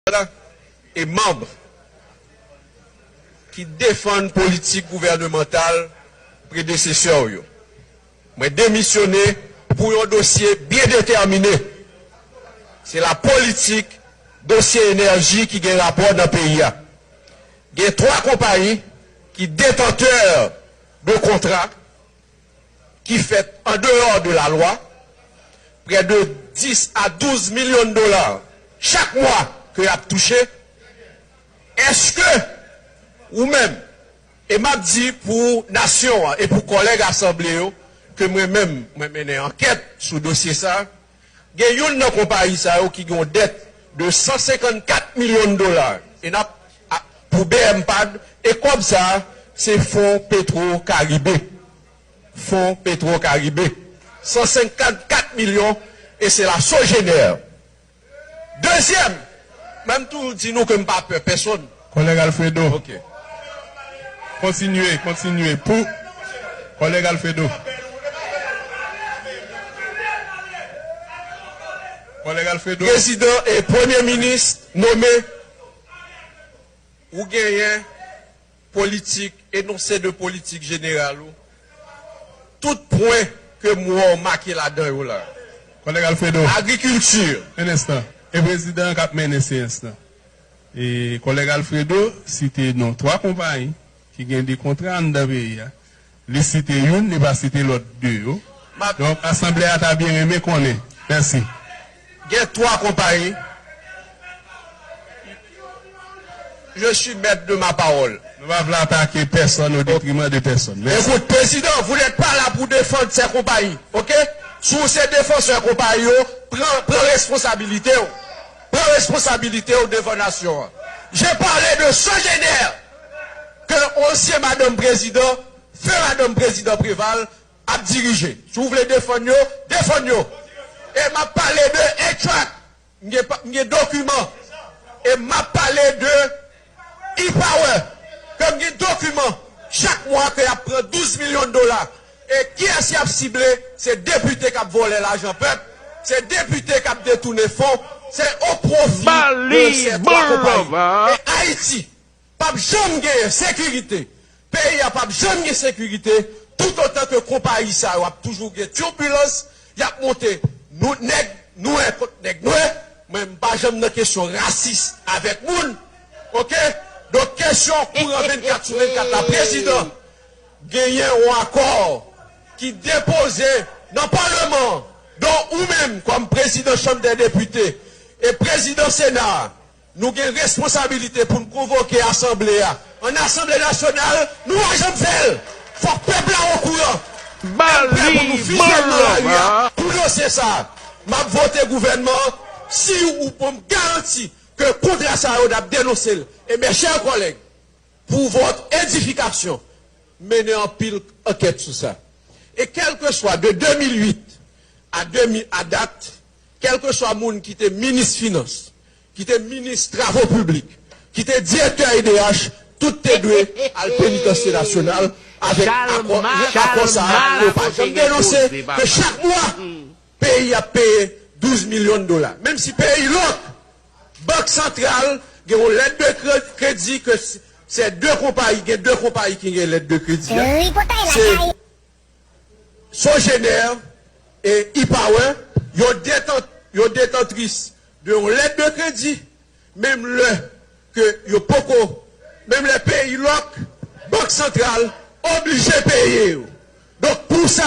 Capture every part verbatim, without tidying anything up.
e manm ki defann politik gouvènemantal predesesè w yo. Mwen demisyone pou yon dosye byen detèmine. Se la politik dosye enèji ki gen rapò nan peyi a. Gen twa konpayi ki detantè de kontra ki fèt an deyò de la lwa, prè de dis a douz milyon dola chak mwa ke y ap touche. Èske ou menm, e m ap di pou nasyon an e pou kòlèg asanble yo, ke mwen menm, mwen mennen ankèt sou dosye sa, gen youn nan konpayi sa yo ki gen yon dèt de san senkannkat milyon dola. E n ap, a, pou B M pad, e kòb sa a, se Fon Petro Karibe. Fon Petro Karibe. San senkannkat milyon, e se la Sogener. Dezyèm, mwen m toujou di nou ke m pa pè pèsonn. Kòlèg Alfredo. Ok. Kontinye, kontinye. Pou, kòlèg Alfredo. Kòlèg Alfredo. Prezidan e premye minis nome, ou genyen politik, enonse de politik jeneral ou, tout pwen ke m wè w make ladan yo la. Kòlèg Alfredo. Agrikilti. Un instant. E prezidan an k ap mennen seyans lan. E kòlèg Alfredo site non twa konpayi ki gen de kontra anndan peyi a. Li site youn, li pa site lòt de yo. Donk, asanble a ta byen renmen konnen. Mèsi. Gen twa konpayi. Je suis maître de ma parole. Nou pa vle atake pèsonn au détriment de personne. Mèsi. Écoute, président, vous n'êtes pas là pour défendre ces compagnies, ok? Si w se defansè konpayi yo, pran, pran responsabilite w. Pran responsabilite w devan nasyon an. J'ai parlé de Sogener, ke ansyen madanm prezidan, feu madanm prezidan Préval, ap dirije. Si w vle defann yo, defann yo. E m ap pale de A-Track. M gen pa, m gen dokiman. E m ap pale de E-Power. Ke m gen dokiman. Chak mwa ke y ap pran douz milyon dola. E kiyès y ap sible? Se depite k ap vòlè lajan pèp. Se depite k ap detounen fon. Se o pwofi de ces trois compagnies. E Ayiti p ap janm genyen sekirite. Peyi a p ap janm gen sekirite toutotan ke konpayi sa yo ap toujou gen tibulans, y ap monte nou nèg nwè kont nèg nwè. Mwen, m pa janm nan kesyon rasis avèk moun. Oke? Donk, kesyon kouran vennkat sou vennkat la, prezidan, genyen yon akò ki depoze nan Palman an. Donk, ou menm, kòm prezidan Chanm dè Depite e prezidan Sena a, nou gen responsabilite pou n konvoke asanble a. An Asanble Nasyonal, nou pa janm fè l. Fòk pèp la okouran. E m prè pou nou fizye l nan lari a pou dosye sa a. M ap vote gouvènman an si ou ban m garanti ke kontra sa yo n ap denonse l. E mes chers collègues, pour votre édification, mennen anpil ankèt sou sa. E kèlkeswa de de mil uit a de mil, a dat, kèlkeswa moun ki te minis finans, ki te minis travo piblik, ki te direktè E D H, tout te dwe al penitansye nasyonal avèk akò, akò sa a, yo pa janm denonse ke chak mwa, peyi ap peye douz milyon dola. Menm si peyi lòk, Bank Santral gen yon lèt de kre-, kredi ke s-, se de konpayi, gen de konpayi ki gen lèt de kredi a. Se Sogener e E-Power, yo detan-, yo detantris de yon lèt de kredi. Menm lè ke yo poko, menm lè peyi lòk, Bank Santral oblije peye yo. Donk, pou sa,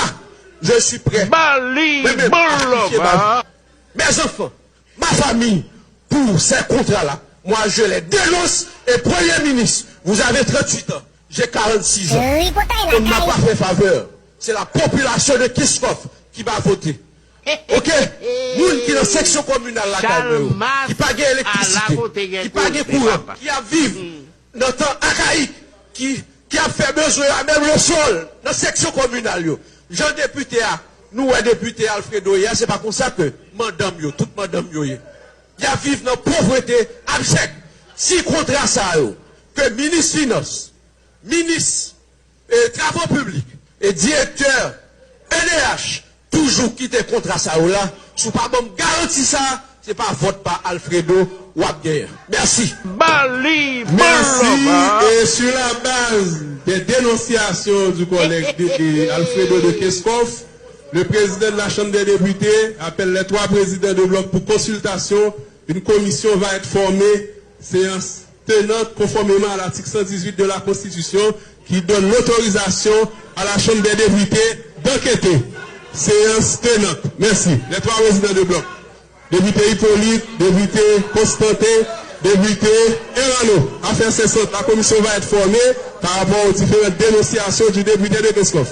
je suis prêt. Mwen menm, a sakrifye ma vie, mes enfants, ma famille, pour ces contrats-là. Moi, je les dénonce. Et Premier ministre, vous avez trente-huit ans, j'ai quarante-six ans. On ne m'a pas fait faveur. C'est la population de Kiscoff qui m'a voté. Oke? Moun ki nan seksyon kominal lakay mwen yo, ki pa gen elektrisite, ki pa gen kouran, ki ap viv nan tan akayik, ki, ki ap fè bezwen yo a menm le sol, nan seksyon kominal yo. Jan depite a, nou wè depite Alfredo ye a, se pa konsa ke mandanm yo, tout mandanm yo ye. Y ap viv nan povrete abjèk. Si kontra sa yo, ke minis finans, minis e, travo piblik e direktè E D H toujou kite kontra sa yo la. Si w pa ban m garanti sa, se pa vòt pa Alfredo w ap genyen. Mèsi. Bali Merci. Boulevard. Et sur la base des dénonciations du collègue de- de Alfredo de Keskov, le président de la Chambre des députés appelle les trois présidents de bloc pour consultation. Une commission va être formée. Séance tenante, conformément à l'article cent dix-huit de la Constitution, qui donne l'autorisation à la Chambre des députés d'enquêter. Séance tenante. Merci. Les trois présidents de bloc. Député Hippolyte, député Constantin, député Erano. Affaire cessante, la commission va être formée par rapport aux différentes dénonciations du député de Keskov.